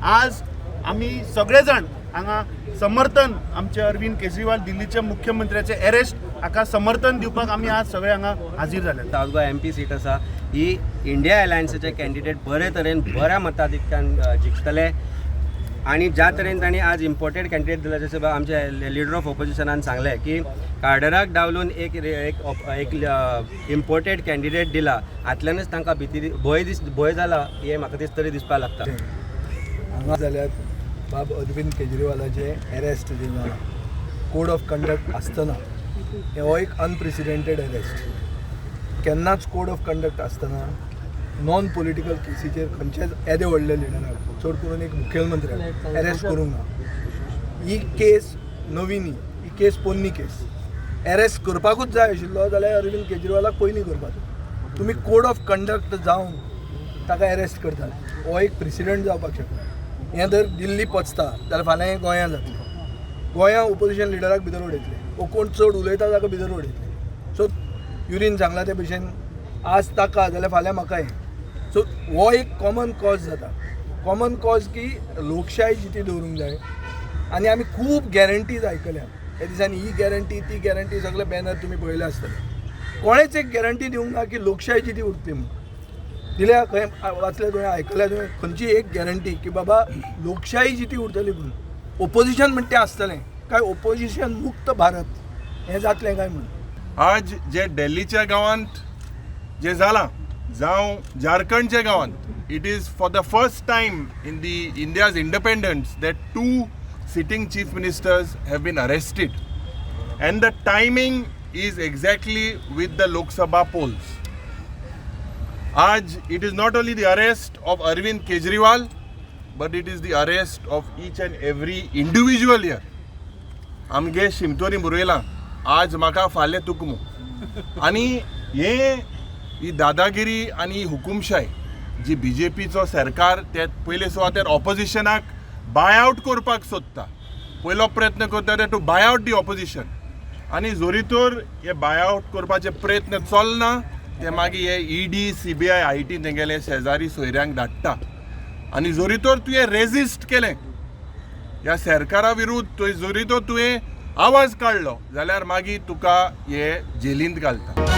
आज आमी सगळे जाण हांगा समर्थन आमचे अरविंद केजरीवाल दिल्लीच्या मुख्यमंत्र्याचे अरेस्ट हाका समर्थन दिवपाक आमी आज सगळे हांगा हाजीर जाल्यात. सावथ गोवा एमपी सीट आसा ही इंडिया अलायन्साचे कॅन्डिडेट बरे तरेन बऱ्या मताधिक्यान जिखतले. आनी ज्या तरेन तांणी आज इम्पोर्टेड कॅन्डिडेट दिला, जशें आमचे लिडर ऑफ ऑपोजिशनान सांगलें की कार्डराक डावलून एक एक एक इम्पोर्टेड कॅन्डिडेट दिला, हातल्यानच तांकां भिती भंय दीस भंय जाला हें म्हाका दीस तरी दिसपाक लागता. हांगा जाल्यार बाब अरविंद केजरीवालाचे अरेस्ट जे जाला कोड ऑफ कंडक्ट आसतना, हो एक अनप्रेसिडेंटेड अरेस्ट. केन्नाच कोड ऑफ कंडक्ट आसतना नॉन पॉलिटिकल केसीचेर खंयच्याच येदे व्हडले लिडराक, चड करून एक मुखेलमंत्र्याक अरेस्ट करूंक ना. ही केस नवी न्ही, ही केस पोन्नी केस. अरेस्ट करपाकूच जाय आशिल्लो जाल्यार अरविंद केजरीवालाक पयलीं करपाचो. तुमी कोड ऑफ कंडक्ट जावन ताका अरेस्ट करतात, हो एक प्रेसिडेंट जावपाक शकना. हें जर दिल्ली पचता जाल्यार फाल्यां हें गोंयां जातलें. गोंयां ओपोजिशन लिडराक भितर उडयतले वो कोण चड उलयता ताका भितर उडयतले. सो युरीन सांगला ते भशेन आज ताका जाल्यार फाल्यां म्हाका हें. सो हो एक कॉमन कॉज जाता, कॉमन कॉज की लोकशाय जिती दवरूंक जाय. आनी आमी खूब गॅरंटीज आयकल्या ह्या दिसांनी, ही गॅरंटी ती गॅरंटी, सगळे बॅनर तुमी पळयले आसतले. कोणेच एक गॅरंटी दिवंक ना की लोकशाय जिती उरतली म्हणून. दिल्या खंय? वाचले तुवें, आयकल्या तुवें खंयची एक गॅरंटी की बाबा लोकशाही जिती उरतली म्हणून, ओपोजिशन म्हणटा तें आसतलें काय, ओपोजिशन मुक्त भारत हें जातलें काय म्हणून? आज जे दिल्लीच्या गांवांत जे जालां जावं झारखंडच्या गांवांत, it is for the first time in the India's independence that two sitting chief ministers have been arrested, and the timing is exactly with the Lok Sabha polls. आज it is not only the arrest of Arvind Kejriwal, but it is the arrest of each and every individual here. आमगे शिमतोरी बरयलां, आज म्हाका फाल्यां तुका मू. आनी हे ही दादागिरी आनी ही हुकुमशाय जी बीजेपीचो सरकार ते पयले सुवातेर ऑपोजिशनाक बाय आवट करपाक सोदता, पयलो प्रयत्न करता ते to buy out the opposition. आनी जोरी तर हे बाय आवट करपाचे प्रयत्न चलना, ते मागीर हे ईडी, सीबीआय, IT तेंगेले शेजारी सोयऱ्यांक धाडटा. आनी जोरी तर तुवें रेजिस्ट केलें ह्या सरकारा विरुद्ध, थंय जरी तर तुवें आवाज काडलो जाल्यार मागीर तुका हे जेलींत घालता.